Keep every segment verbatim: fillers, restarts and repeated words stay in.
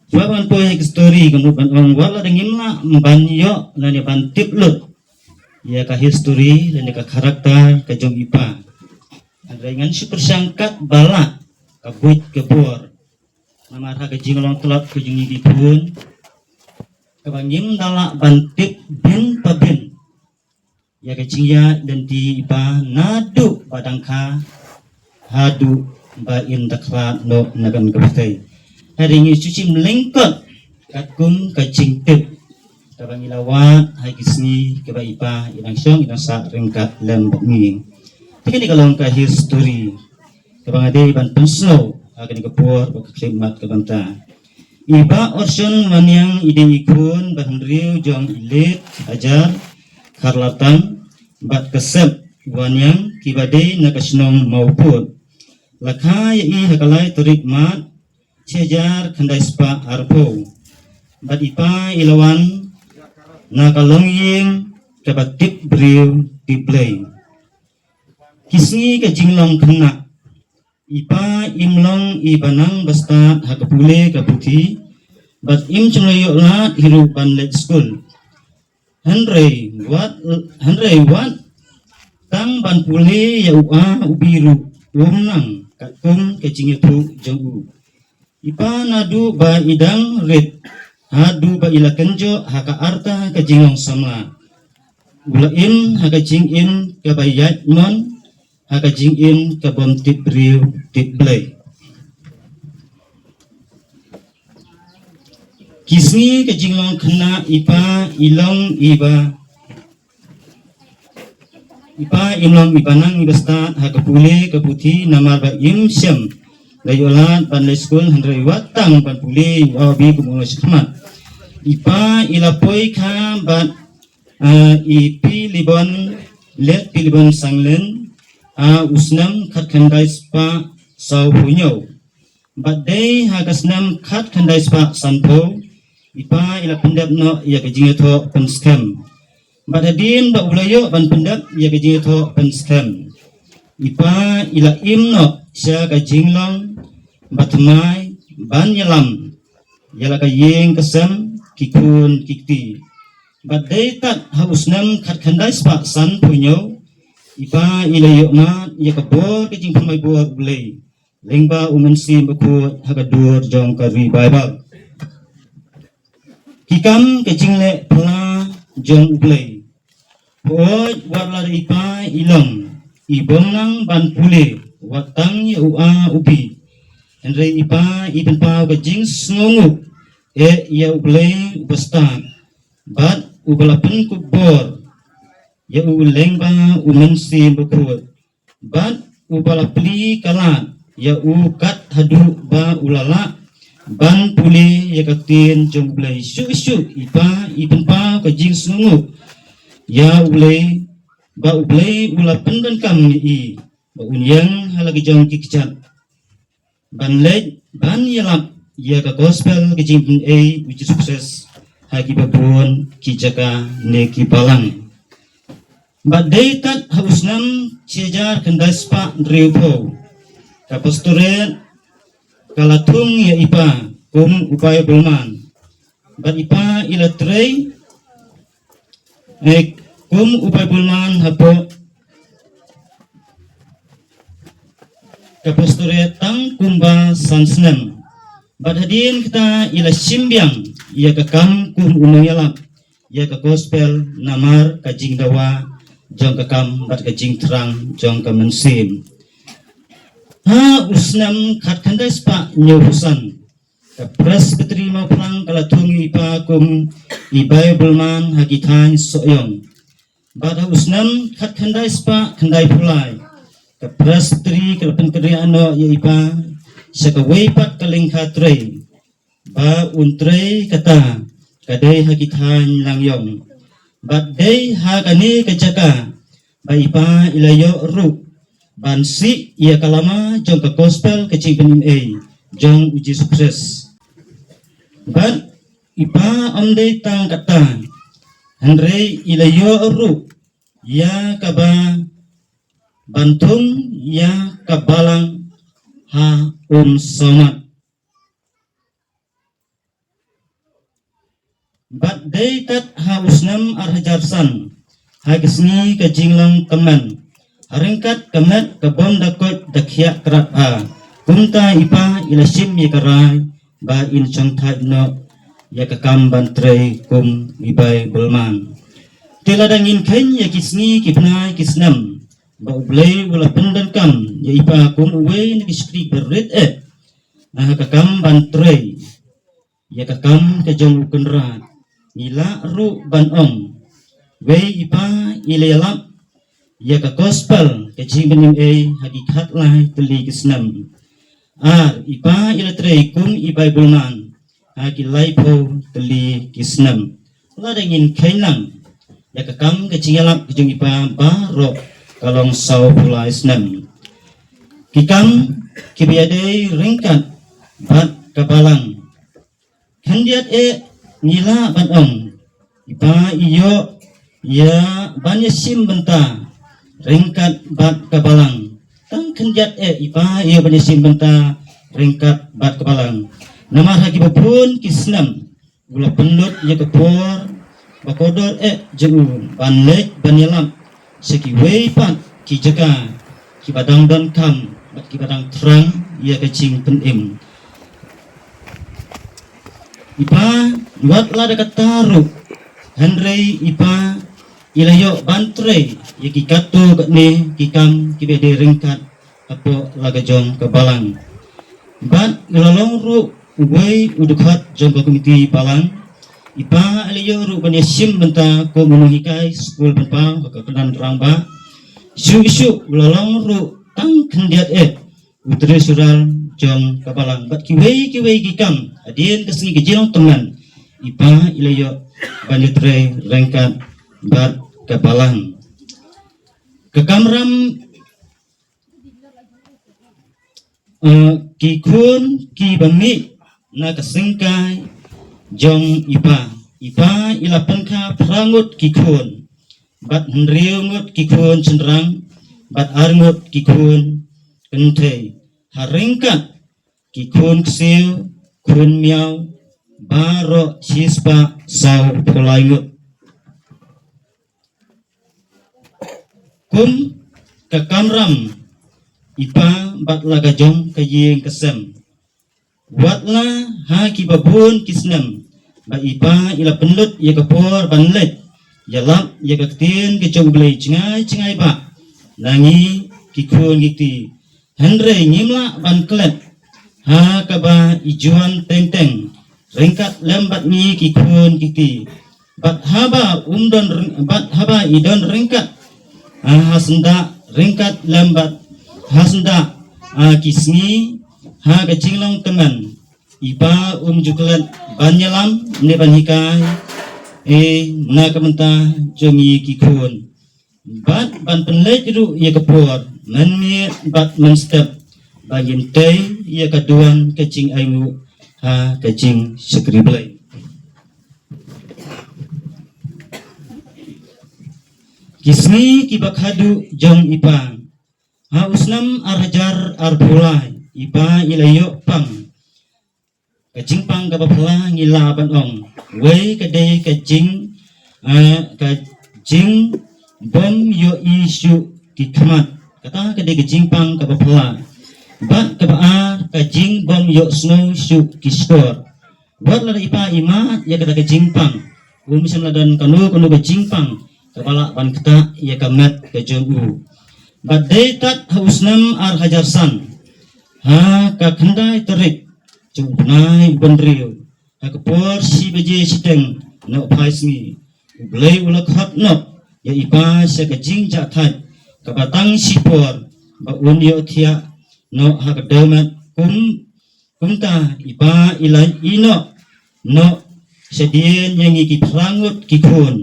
Shuwa ban poi ha ki story, ka mut ban ong wat la da ngim lah ban ïoh lane ban tip lut ïa ka history lane ka character ka jong i Pa. Hynrei ngan shu pyrshang kat ba lah ka buit ka bor. Namar ha ka jinglong tlot ka jong ngi ki khun, kaba ngim da lah ban tip bun pa bun ïa ka jingïaid lynti i Pa naduh ba dang kha haduh ba in da khlad noh na kane ka pyrthei. Hynrei ngi shu shim lyngkot katkum ka jingtip kaba ngi la wad ha ki sngi kaba i Pa i dang shong i dang sah ryngkat lem bad ngi. Te kane ka long ka history kaba nga dei ban pynsngew ha kane ka por bad ka khyllipmat ka bynta. I Bah Orson Wanniang i dei i khun ba hynriew jong i Late Hajar Kharlatang bad ka Sep Wanniang kiba dei na ka shnong Mawpud. La kha ïa i ha ka lai tarik Mart shi hajar khyndai spah arphew. Bad i Pa i la wan na ka longïing kaba tip briew tip Blei. Ki sngi ka jinglong khynnah, i Pa im long iba nang ba stad ha ka pule ka puthi bad im shym la ïoh lad hi ruh ban leit skul. Hynrei wat, hynrei wat tang ban pule ïa u A u B ruh um nang katkum ka jingïathuh jong u. I Pa naduh ba i dang rit haduh ba i la kynjoh ha ka arta ka jinglong samla, u la im ha ka jingim kaba ïaid mon, ha ka jingim ka bym tip briew tip Blei. Ki sngi ka jinglong khynnah i Pa i long iba, i Pa im long iba nang iba stad ha ka pule ka puthi namar ba im shym la ïoh lad ban leit skul, hynrei wat tang ban pule ïa u A u B kum u nongshah khmat. I Pa i la poi kha bad, ah, i Pi Libon, Late Pi Libon Sanglen, ah, u snem khatkhyndai spah sawphew hynñiew. Bad dei ha ka snem khatkhyndai spah sanphew, i Pa i la pyndep noh ïa ka jingïathoh pynskhem. Bad hadien ba u la ïoh ban pyndep ïa ka jingïathoh pynskhem, i Pa i la im noh sha ka jinglong ba thymmai ban ïalam ïa la ka ïing ka sem, ki khun ki kti. Bad dei tad ha u snem khatkhyndai spah sanphew hynñiew, i Pa i la ïoh mad ïa ka bor ka jingpynmai bor U Blei lyngba U Mynsiem Bakhuid ha ka dur jong ka Revival. Ki kam ka jingleh pla jong U Blei. Hooid, wat la da i Pa i long i bym nang ban pule wat tang ïa u A u B, hynrei i Pa i pynpaw ka jingsngewnguh eh ïa U Blei uba stad bad uba la pynkup bor ïa u lyngba U Mynsiem Bakhuid. Bad uba la plie ka lad ïa u kat haduh ba u la lah ban pule ïa ka ktien jong U Blei. Shuh shuh i Pa i pynpaw ka jingsngewnguh ïa U Blei, ba U Blei u la pyndonkam ïa i ba un ïeng ha la ki jong ki kjat ban leit ban ïalap ïa ka gospel ka jingpynei U Jisu Khrist ha kiba bun ki jaka ne ki balang. Bad dei tad ha u snem shi hajar khyndai spah hynriewphew, ka pastorate ka la thung ïa i Pa kum u Bible man. Bad i Pa i la trei, eh, kum u Bible man hapoh ka pastorate tang kumba san snem. Bad hadien kata i la shim biang ïa ka kam kum u nongïalap ïa ka gospel namar ka jingdawa jong ka kam bad ka jingthrang jong ka mynsiem. Ha u snem khatkhyndai spah hynñiewphew san, ka Presbytery Mawphlang ka la thung ïa i Pa kum i Bible man ha ki thaiñ Sohiong. Bad ha u snem khatkhyndai spah khyndaiphew lai, ka Presbytery ka la pynkynriah noh ïa i Pa sha kawei pat ka lyngkha trei ba un trei, kata ka dei ha ki thaiñ Langiong. Bad dei ha kane ka jaka ba i Pa i la ïoh ruh ban sih ïa ka lama jong ka gospel ka jingpynei jong U Jisu Khrist. Bad i Pa ym dei tang kata, hynrei i la ïoh ruh ïa kaba ban thung ïa ka balang ha Umsawmat. Bad dei tat ha u snem ar hajar san, ha ka sngi ka jinglong tymmen, ha ryngkat ka met ka bym da koit da khiah krap ha, kumta i pa i la shim ïa ka rai ba in shong thait noh ïa ka kam ban trei kum i Baibl man. Te lada ngin kheiñ ïa ki sngi ki bnai ki snem ba U Blei u la pyndonkam ïa i pa kum uwei na ki shakri ba rit eh na ha ka kam ban trei ïa ka kam ka jong U Kynrad, ngi lah ruh ban ong, wei i pa i la ïalap ïa ka gospel ka jingpynim ei ha ki khatlai tylli ki snem. Ar i pa i la trei kum i Baibl man ha ki laiphew tylli ki snem. Lada ngin kheiñ lang ïa ka kam ka jingïalap ka jong i pa, baroh ka long sawphew lai snem. Ki kam kiba ïadei ryngkat bad ka balang. Khyndiat eh ngi lah ban ong, i pa i ïoh ïa ban ïashim bynta ryngkat bad ka balang. Tang khyndiat eh i pa i ïoh ban ïashim bynta ryngkat bad ka balang. Namar ha kiba bun ki snem u la pynlut ïa ka por ba kordor eh jong u ban leit ban ïalap sha kiwei pat ki jaka kiba dang donkam bad kiba dang thrang ïa ka jingpynim. I pa, wat la da kata ruh, hynrei i pa i la ïoh ban trei ïa ki katto katne ki kam kiba dei ryngkat hapoh la ka jong ka balang. Bad u la long ruh uwei u dkhot jong ka komiti balang. I pa i la ïoh ruh ban ïashim bynta kum u nonghikai skul pynpaw ha ka kyrdan rangbah. Shuh shuh u la long ruh tang khyndiat eh u treasurer jong ka balang. Bad kiwei kiwei ki kam hadien ka sngi ka jinglong tymmen, i pa i la ïoh ban ïatrei ryngkat bad ka balang. Ka kamram, eh, ki khun kiba mih na ka syngkai jong i pa. I pa i la pynkha phra ngut ki khun, bad hynriew ngut ki khun shynrang, bad ar ngut ki khun kynthei. Ha ryngkat ki khun ksiew, khun miaw, baroh shispah sawphew lai ngut. Kum ka kamram i pa bad la ka jong ka ïing ka sem. Wat la ha kiba bun ki snem ba i pa i la pynlut ïa ka por ban leit ïalap ïa ka ktien ka jong U Blei jngai jngai ba na ngi ki khun ki kti. Hynrei ngim lah ban klet ha kaba i Juan teng teng ryngkat lem bad ngi ki khun ki kti. Bad haba um don ryng-, bad haba i don ryngkat, ah, ha syndah ryngkat lem bad ha syndah, ah, ki sngi ha ka jinglong tymmen, i pa um ju klet ban ïalam ne ban hikai, eh, na ka bynta jong ngi ki khun. Bad ban pynleit ruh ïa ka por mynmiet bad mynstep ba ngin tei ïa ka duwan ka jingainguh ha ka jingshakri Blei. Ki sngi kiba khadduh jong i pa. Ha u snem ar hajar arphew lai i pa i la ïoh pang. Ka jingpang kaba phylla ngi lah ban ong, wei ka dei ka jing, eh, ka jingbym ïohi shuh ki khmat. Kata ka dei ka jingpang kaba phylla. Bad kaba ar ka jingbym ïohsngew shuh ki shkor. Wat la da i pa i mad ïa kata ka jingpang, um shym la don kano kano ka jingpang kaba lah ban ktah ïa ka met ka jong u. Bad dei tat ha u snem ar hajar san, ha ka khyndai tarik jong u bnai u ba hynriew, ha ka por shi baje shiteng noh phai sngi, U Blei u la khot noh ïa i pa sha ka jingjah thait kaba tang shipor ba un ïohthiah noh ha ka dewmet. Kum, kumta i pa i la ïehnoh noh shadien ïa ngi ki phra ngut ki khun,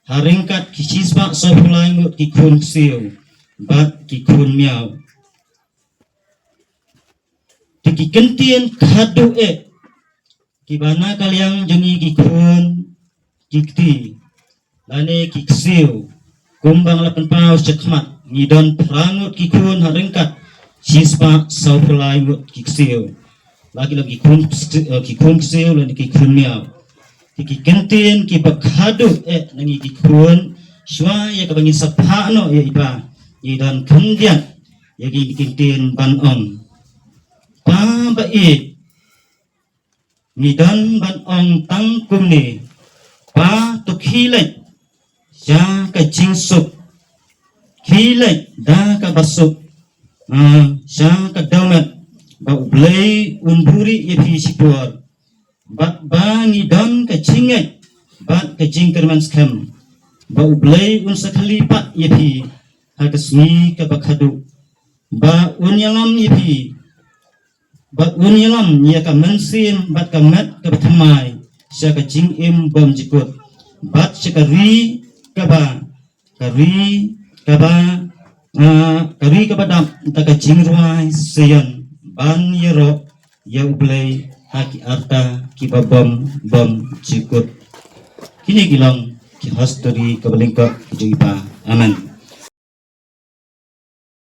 ha ryngkat ki shispah sawphew lai ngut ki khun ksiew bad ki khun miaw. Te ki kyntien khadduh eh kiba na ka liang jong ngi ki khun ki kti lane ki ksiew, kumba nga la pynpaw shakhmat, ngi don phra ngut ki khun ha ryngkat shispah sawphew lai ngut ki ksiew. La ki long ki khun ksiew, eh, ki khun ksiew lane ki khun miaw. ki kyntien kiba khadduh eh na ngi ki khun, shuwa ïa kaba ngin sa phah noh ïa i Pa, ngi don khyndiat ïa ki kyntien ban ong. Pa ba ïeit, ngi don ban ong tang kumne, Pa, to khie leit sha ka jingsuk, khie leit da kaba suk, ah, sha ka dewmet, ba U Blei un buhrieh ïa phi shipor. Bad ba ngi don ka jingngeit bad ka jingkyrmen skhem, ba U Blei un sa khlei pat ïa phi ha ka sngi kaba khadduh, ba un ïalam ïa phi, bad un ïalam ïa ka mynsiem bad ka met kaba thymmai sha ka jingim bymjukut, bad sha ka ri kaba, ka ri kaba, ah, ka ri kaba dap da ka jingrwai Sion, ban ïaroh ïa U Blei ha ki arta kiba bym, bymjukut. Kine ki long ki histori kaba lyngkot ki jong i Pa. Amen.